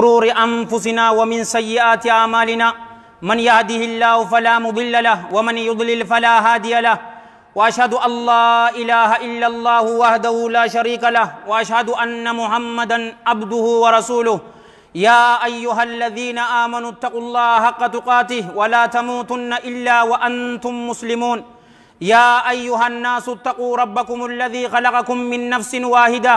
شرور أنفسنا ومن سيئات أعمالنا من يهده الله فلا مضل له ومن يضلل فلا هادي له وأشهد أن لا إله إلا الله وحده لا شريك له وأشهد أن محمدا عبده ورسوله. يا أيها الذين آمنوا اتقوا الله حق تقاته ولا تموتن إلا وأنتم مسلمون. يا أيها الناس اتقوا ربكم الذي خلقكم من نفس واحدة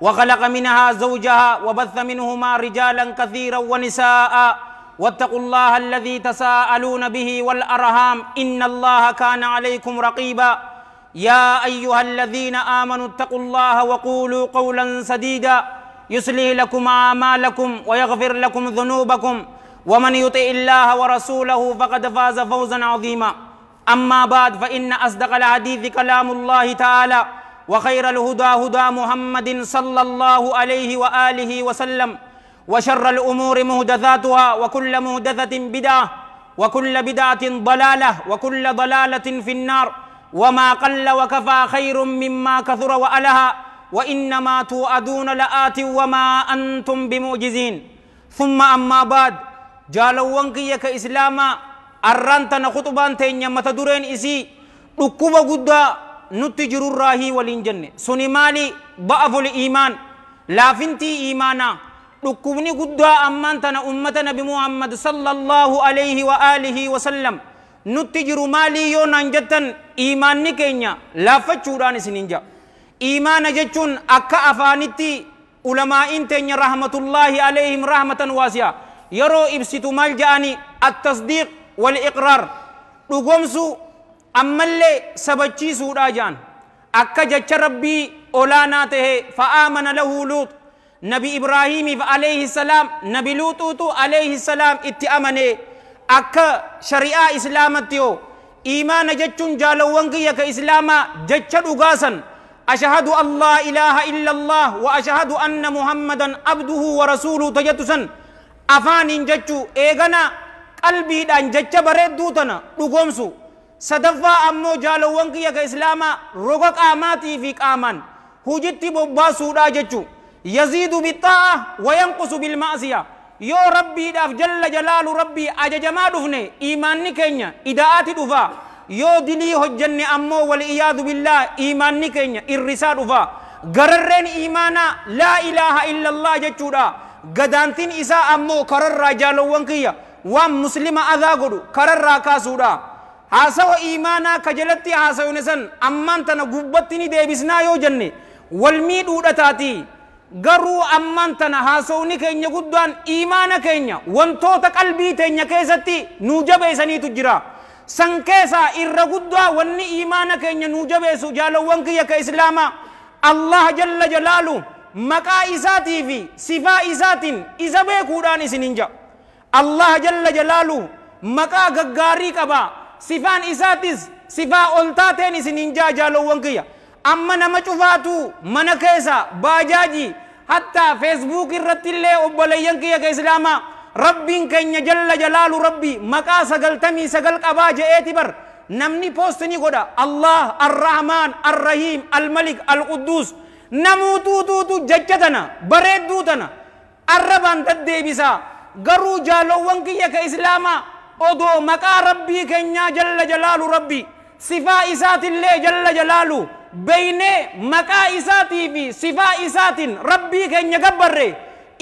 وخلق منها زوجها وبث منهما رجالا كثيرا ونساء واتقوا الله الذي تساءلون به والأرham إن الله كان عليكم رقيبا. يا أيها الذين آمنوا اتقوا الله وقولوا قولا سديدا يصلح لكم أعمالكم ويغفر لكم ذنوبكم ومن يطع الله ورسوله فقد فاز فوزا عظيما. أما بعد فإن أصدق الحديث كلام الله تعالى وخير الهدى هدى محمد صلى الله عليه وآله وسلم وشر الأمور مهدثاتها وكل مهدثة بدعة وكل بدعة ضلالة وكل ضلالة في النار. وما قل وكفى خير مما كثر وألها وإنما توعدون لآت وما أنتم بمعجزين. ثم أما بعد جالوان كيك إسلاما أرانتنا خطبان تين متدورين إسي ركوب قدا نتجر الراهي والإنجن سنمالي ضعف الإيمان لا فنتي إيمانا ركوبني قدا أمانتنا أمتنا بمحمد صلى الله عليه وآله وسلم نتجر مالي يونان جتن إيمان نكينيا لا فتشوران سننجا إيمان جتون أكا أفانتي علماء تين رحمة الله عليهم رحمة واسعة يرو إبسطو مالجاني التصديق والإقرار رقمسو أمالي سبتشي سورا جان أكا جتش ربي أولانا ته فآمن له لوط نبي إبراهيم عليه السلام نبي لوط عليه السلام اتأمني أكا شريعة إسلامتيو إيمان جتشون جالوانكي كإسلاما جتش رقاسا أشهد أن لا إله إلا الله وأشهد أن محمدا عبده ورسوله تجتسا أفان جتشو إيغنا قلبي دان جتش بريدوتنا رقمسو صدفا أمو جالوانكي كإسلاما رقق آماتي في آمان هجتي بباسو دا جتشو يزيد بالطاعة وينقص بالمعصية. يو ربي داف جل جلال ربي أججما دفني إيماني كينيا إداءاتي دفا يو دلي هجن أمو والإياذ بالله إيماني كينيا إرسا دفا غررين إيمانا لا إله إلا الله جتشو دا غدانتين إسا أمو كرر جالوانكي وام مسلم أذا قدو كرر كاسو دا haasawa iimaanaa ka jalatti haasawne san ammaan tana gubbatti ni deebisnaa yoo jenne wal miidhuudha taati. Garuu ammaan tana haasawni keenya guddaan iimaana keenya wantoota qalbii teenya keessatti nuu jabeessaniitu jira. San keessaa irra guddaa wanni iimaana keenya nuu jabeessu jaalawwan kiyya ka islaamaa Allah jalla jalaalu maqaa isaatii fi sifaa isaatiin isa beekuudhaan isinin ja'a. Allah jalla jalaalu maqaa gaggaarii qaba. Sifaan isaatis sifaa ol taateen isinin jaa jaalowwan kiyya. Amma nama cufaatu mana keessa baajaajii hatta feesbuuk irratti illee obboleeyyan kiyya ka islaamaa rabbiin keenya jalla jalaalu rabbi maqaa 99 qabaa je'eeti bar namni poosti ni godha. Allah arrahmaan arrahiim almalik alquddus namuutuutuutu jecha tana bareedduu tana arrabaan daddeebisaa. Garuu jaalowwan kiyya ka islaamaa odoo maqaa rabbii keenyaa jalla jalaalu rabbi sifaa isaatillee jalla jalaalu beynee maqaa isaatii fi sifaa isaatiin rabbii keenya gabbarre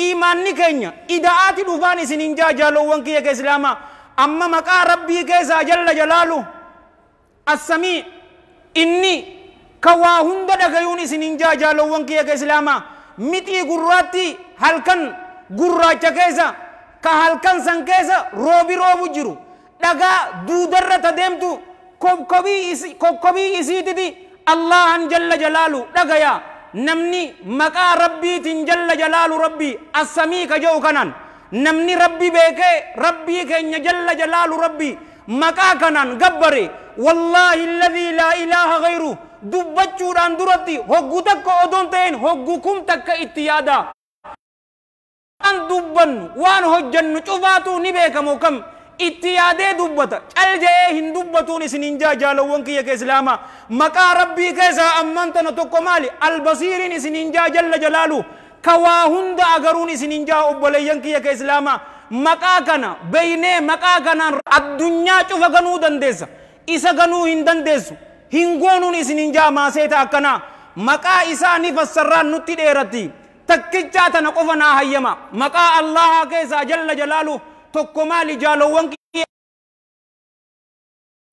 iimaanni keenya ida'aati dhufaan isinin jaa jaalowwan kiyya ka islaamaa. Amma maqaa rabbii keessaa jalla jalaalu assamii inni ka waa hunda dhagayuun isinin jaa jaalowwan kiyya ka islaamaa. Mixii gurraatti halkan gurraacha keessa ka halkan san keessa roobi roobu jiru dhagaa duudarra ta deemtu kokkobii isiititi Allahan jalla jalaalu dhagaya. Namni maqaa rabbiitiin jalla jalaalu rabbi assamii ka jedhu kanaan namni rabbi beekee rabbii keenya jalla jalaalu rabbi maqaa kanaan gabbare wallaahi alladhii laa ilaaha ghayru dubbachuudhaan duratti hoggu takka odoon ta'een hoggu kum takka itti yaada. Waan dubbannu waan hojjannu cufaatu ni beekamu kam itti yaadee dubbata cal je'ee hin dubbatuun isinin jaa jaalowwan kiyya ka islaamaa. Maqaa rabbii keessaa ammaan tana tokko maali albasiiriin isinin jaa jalla jalaalu Ka waa hunda agaruun isinin jaa obboleeyyan kiyya ka islaamaa, maqaa kana beeynee maqaa kanaan addunyaa cufa ganuu dandeessa, isa ganuu hin dandeessu. Hin goonuun isinin jaa maaseeta akkanaa maqaa isaa ni fassarraan nutti dheeratti. Takkichaa tana qofa naa hayyama. Maqaa Allahaa keessaa jalla jalaalu tokko maali, jaalowwan kiyya?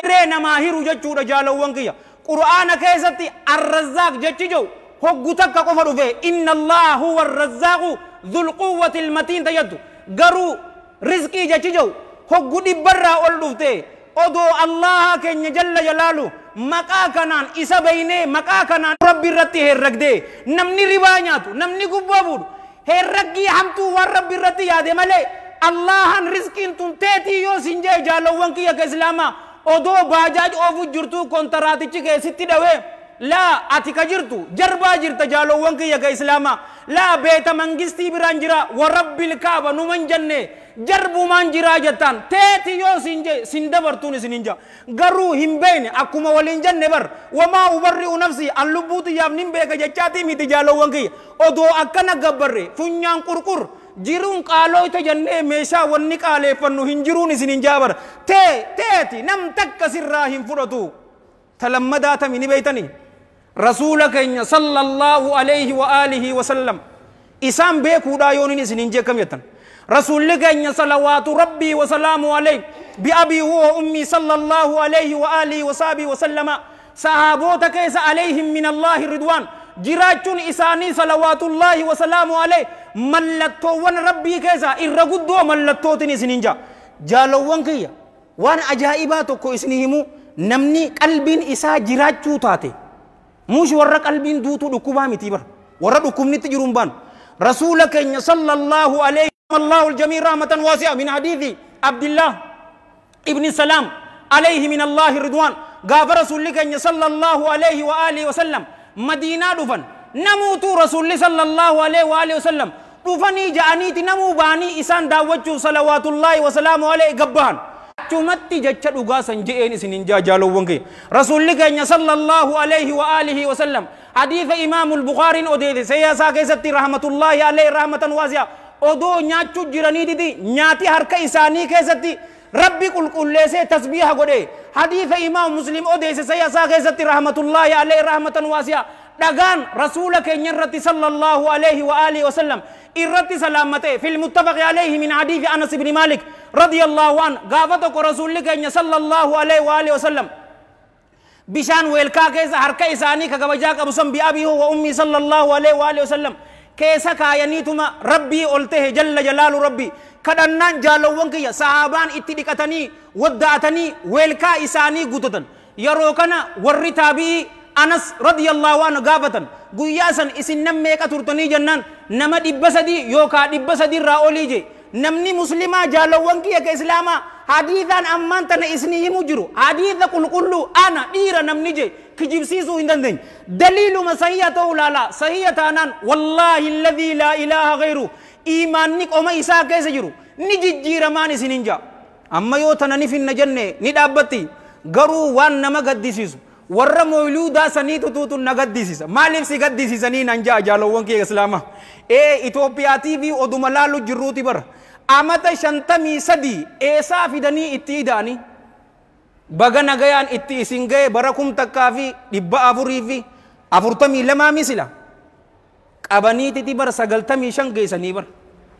Irree namaa hiru jechuudha, jaalowwan kiyya. Qur'aana keessatti Arrazzaaq jechi jiru hoggu takka qofa dhufe. Inna Allaha huwa arrazzaaqu dhul quwwati ilmatiin tayyaddu. Garuu rizqii jechi jiru hoggu dhibbarraa ol dhufte. Odoo Allaha keenya jalla jalaalu maqaa kanaan isa beynee, maqaa kanaan Rabbi irratti herragdee, namni ribaa nyaatu, namni gubboo fuudhu, herraggii hamtuu waan Rabbi irratti yaade malee, Allahan rizqiin tun teetii yoo sin jee, jaalowwan kiyya ka islaamaa, odoo baajaaj oofu jirtuu kontaraatichi keessatti dhawee, laa ati ka jirtu jarbaa jirta, jaalowwan kiyya ka islaamaa, laa beeta mangistii biraan jira, wa rabbil kaaba numan jenne jarbumaan jiraa jettaan, teeti yoo sin jee sin dabartuun isin hin jaa. Garuu hin beekne akkuma waliin jenne bar, wamaa ubarri'u nafsi, an lubbuu tiyyaaf nin beeka jechaatii miti, jaalowwan kiyya. Odoo akkana gabbarre funyaan qurqur jiruun qaalooyta jennee meeshaa wanni qaaleeffannu hin jiruun isin hin jaabar. Tee teeti nam takka sirraa hin fudhatu. Talammadaa tami ni beeytanii? Rasuula keenya sallallahu alayhi wa alihi wa sallam isaan beekuudhaa yoonin isin hin jeekam jettan, rasuulli keenya salawaatu Rabbii wa salaamu alayhi biabii huwa ummii sallallahu alayhi wa alihi wa sahbihi wa sallama, sahaabota keessa alayhim min Allahi ridwaan jiraachuun isaanii salawaatullaahi wa salaamu alayhi mallattoowwan Rabbii keessa irra guddoo mallattootin isin hin jaa. Jaalowwan kiyya, waan ajaa'ibaa tokko isin himu. Namni qalbiin isaa jiraachuu taate muushi warra qalbiin duutuu dhukkubaa miti bar, warra dhukkubnitti jiru hin baanu. Rasuula keenya sallallahu alayhi allahu aljamii rahmatan waasi'a min hadiisi Abdillah ibni Salaam alayhi min Allahi ridwaan, gaafa rasuulli keenya sallallahu alayhi wa alihi wa sallam Madiinaa dhufan, namuutuu rasuulli sallallahu alayhi wa alihi wa sallam dhufanii ja'aniiti namuu ba'anii isaan daawwachuuf salawaatullaahi wa salaamu alayhi gabbahan. Achumatti jecha dhugaa san je'een isin hin jaa, jaalowwan kiyya. Rasuulli keenya sallallahu alayhi wa alihi wa sallam hadiisa Imaamul Bukhaariin odeesse seeyaa keessatti rahmatullaahi alayhi rahmatan waasi'a, odoo nyaachuu jiraniititi nyaati harka isaanii keessatti Rabbi qulqulleessee tasbiiha godhe. Hadiisa Imaam Muslim odeesse seeyaa keessatti rahmatullaahi alayhi rahmatan waasi'a, dhagaan rasuula keenya irratti sallallahu alayhi wa alihi wa sallam irratti salaammate. Fil muttafaqi alayhi min hadiisi Anas ibn Malik radiyallahu an, gaafa tokko rasuulli keenya sallallahu alayhi wa alihi wa sallam bishaan weelkaa keessa harka isaanii ka kabajaa qabu san bi'abii wa ummii sallallahu alayhi wa alihi wa sallam keessa kaayaniituma Rabbii ol tahe jalla jalaalu Rabbi kadhannaan, jaalowwan kiyya, sahaabaan itti dhiqatanii wadda'atanii weelkaa isaanii guutatan. Yeroo kana warri taabi'ii Anas radiyallahu anhu gaafatan, guyyaa san isin nam meeqa turtanii jennaan, nama 300 yookaa 300 irraa olii je. Namni muslimaa, jaalowwan kiyya ka islaamaa, hadiisaan ammaan tana isinii himu jiru hadiisa qulqulluu, ana dhiira namni je kijibsiisuu hin dandeenye. Daliiluma sahiya ta'uu laala. Sahiya taanaan, wallaahi alladhii laa ilaaha ghayru, iimaanni qoma isaa keessa jiru ni jijjiiramaan isin hin jaa. Amma yoo tana ni finna jenne ni dhaabbatti. Garuu waan nama gaddisiisu, warra moyluudaa saniitu tuutu na gaddisiisa. Maaliif si gaddisiisanii nan jaa, jaalowwan kiyya islaamaa? Ee, Itoophiyaa TV oduma laalu jirruuti bara amata 53 eesaa fidanii itti ida'anii baga nagayaan itti isin ga'e bara 1442 misila qabaniititi bara 95 geessanii bara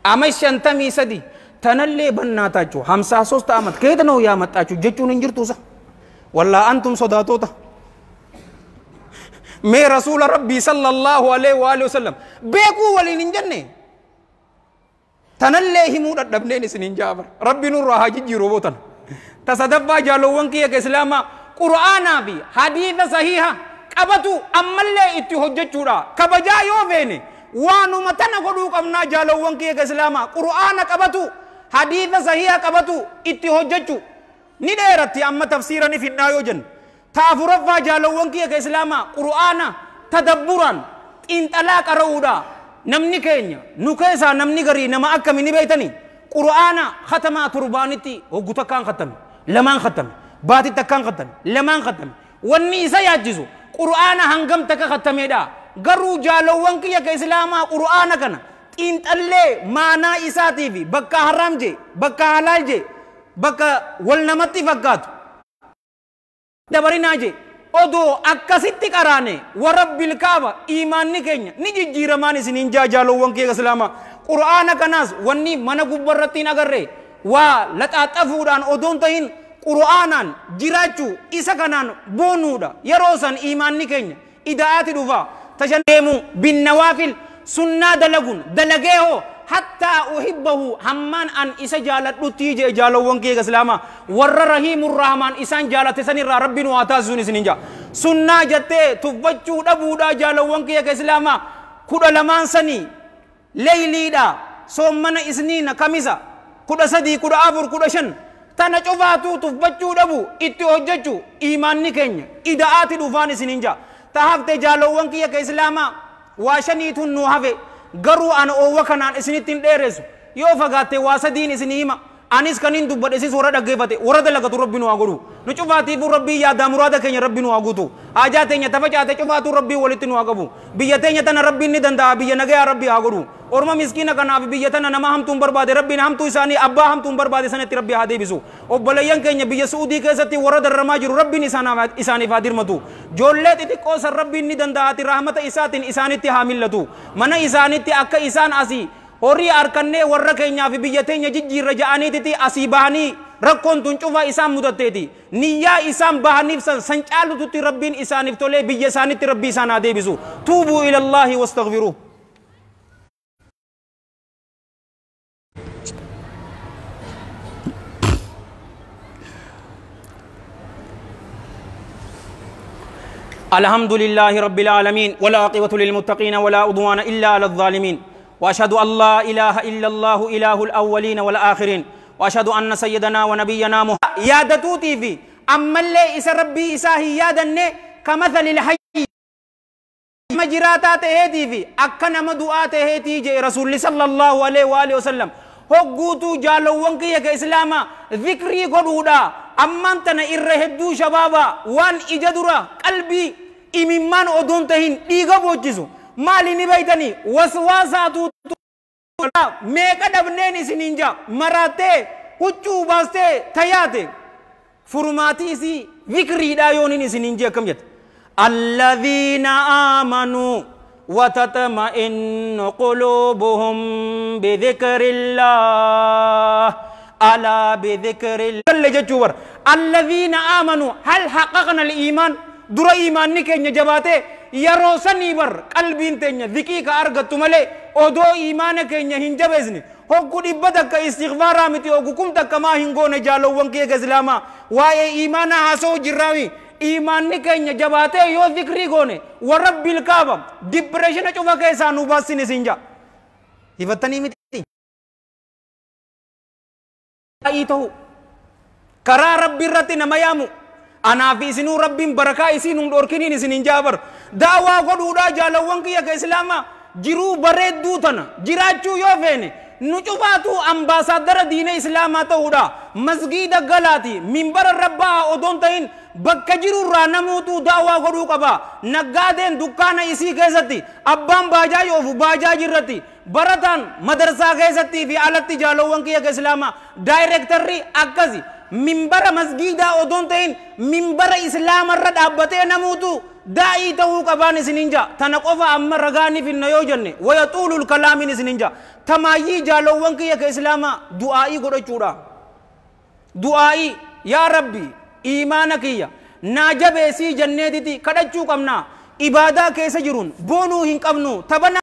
ama 53 tanallee bannaataachuu 53 amat keeta ነው ያመጣችሁ jechuun hin jirtuusa. Wallaa antum sodaatota. Mee rasuula Rabbii sallallahu alaihi wa alihi wasallam beekuu waliin hin jenne, tanallee himuu dadhabneen isin hin jaabar. Rabbi nurraa haa jijjiiru bootan. Tasadaffaa, jaalowwan kiyya ka islaamaa, qur'aanaa fi hadiisa sahiha qabatu ammallee itti hojjechuudha. Kabajaa yoo feene waanuma tana godhuu qabnaa, jaalowwan kiyya ka islaamaa. Qur'aana qabatu, hadiisa sahiha qabatu, itti hojjechuu. Ni dheeratti amma tafsiira ni finnaa yoo jennu. Ta afuraffaa, jaalowwan kiyya ka islaamaa, qur'aana tadabburaan xiinxalaa qara'uudha. Namni keenya nu keessaa namni garii nama akkami ni beeytanii? Qur'aana khatamaa torbaanitti hoggu takkaan khattame, lamaan khattame, baati takkaan khattame, lamaan khattame. Wanni isa yaachisu qur'aana hangam takka khattameedha. Garuu jaalowwan kiyya ka islaamaa qur'aana kana xiinxallee maanaa isaatii fi bakka haraam jee, bakka halaal jee, bakka wal namatti fakkaatu dabarinaa jee odoo akkasitti qaraane warabbil kaaba iimaanni keenya ni jijjiiramaan isiniin jaa jaalowwan kiyya islaamaa. Qur'aana kanaas wanni mana gubbarratti hin agarre waa laxaaxafuudhaan odoon tahin qur'aanaan jiraachuu isa kanaan boonuudha. Yeroo san iimaanni keenya ida'aati dhufa. Tashandeemu binnawaafil sunnaa dalaguun dalagee hoo hattaa uhibbahu hammaan an isa jaaladhutti jee jaalowwan kiyya islaamaa warra rahiimur rahmaan isaan jaalate sanirraa rabbi nu haa taasisuun isinin jaa. Sunnaa jettee tuffachuu dhabuudha jaalowwan kiyya islaamaa 12 sanii leyliidha soommana isniina kamisa 13 14 15 tana cufaatuu tuffachuu dhabu itti hojjechuu iimaanni keenya ida'aati dhufaan isinin jaa. Ta hafte jaalowwan kiyya ka islaamaa waa shaniitun nu hafe garuu ana oowwa kanaan isinitti hin dheeressu yoo fagaatte waa sadiin isinii hima. Anis kanin dubbadhe isis warra dhaggeeffate warra dalagatu rabbi nu haa godhu. Nu cufaatiifuu rabbii yaadaa muraada keenya rabbi nu haa guutu. Haajaa teenya tafacaate cufaatuu rabbii walitti nu haa qabu. Biyya teenya tana rabbiin ni danda'a biyya nagayaa rabbii haa godhu. Orma miskiina kanaaf biyya tana nama hamtuun barbaade rabbiin hamtuu isaanii abbaa hamtuun barbaade sanatti rabbii haa deebisu. Obboleeyyan keenya biyya Su'uudii keessatti warra darramaa jiru rabbiin isaaniif haa dirmatu. Joollee xixiqqoo san rabbiin ni danda'aati rahmata isaatiin isaanitti haa millatu. Mana isaanitti akka isaan asii horii harkannee warra keenyaa fi biyya teenya jijjiirra ja'aniititi asii bahanii rakkoon tun cufa isaan mudatteeti. Niyyaa isaan bahaniif san caalututti rabbiin isaaniif tolee biyya isaanitti rabbii isaan haa deebisu. Tuubuu ilallaahi wastaghfiruuh. الحمد لله رب العالمين والعاقبة للمتقين ولا عدوان إلا على الظالمين وأشهد أن لا إله إلا الله إله الأولين والآخرين وأشهد أن سيدنا ونبينا محمد يا دتوتي في أما اللي إسا ربي إسا هي يا دني كمثل الحي مجراتا تهدي في أكنا مدعاء تهدي جي رسول صلى الله عليه وآله وسلم هقوتو جالو وانكي يا إسلاما ذكري قدودا أما أنتنا إرهدو شبابا وان إجدرا قلبي إممان أدون تهين إيغا بوجزو مالي نبيتني وسواساتو ميكا دبنيني سنينجا مراتي huccuu baastee tayaate furmaatii isii zikriidhaa yooniin isiniin jee akkam jette alladhiina aamanuu وتطمئن قلوبهم بذكر الله ألا بذكر الله الذين آمنوا هل حققنا الإيمان در إيمان نكين جباته يروسني بر قلبين تنيا ذكيك أرغت ملي أدو إيمانك هنجبزني هو إبدك استغفارا متي وكم تكما هنغون جالو وانكي غزلاما واي إيمانا حسو جراوي إيمان نكين جباته يو ذكري غوني ورب الكعبة ديبريشن چوفا كيسا نوباسيني سنجا يفتني متي ايتو كرا ربي رتي نميامو أنا في سنو ربي بركة إسينو دوركيني سنين جابر دعوة قدودا جالوان كي إسلاما جرو بريد دوتنا جراچو يو فيني نچوفاتو أمباسادر دين إسلاما تهودا مسجد غلاتي منبر ربا أدون تين بكجرو رانموتو دعوة قدو قبا نقادين دكان إسي كيستي أبان باجا يوفو باجا جرتي برتان مدرسة كيستي في آلتي جالوان كي إسلاما دايركتري أكزي منبر مسجد أدون تين منبر إسلام الرد أبتي نموتو داعي تو قبان سنينجا تنقف أما رغاني في النيوجن ويطول الكلام سنينجا تمايي جالوان كي إسلاما دعائي قد دعائي يا ربي إيمانك يا ناجب سي جنتي كدچو قمنا عبادة كيس جرون بونو هن قمنو تبنا.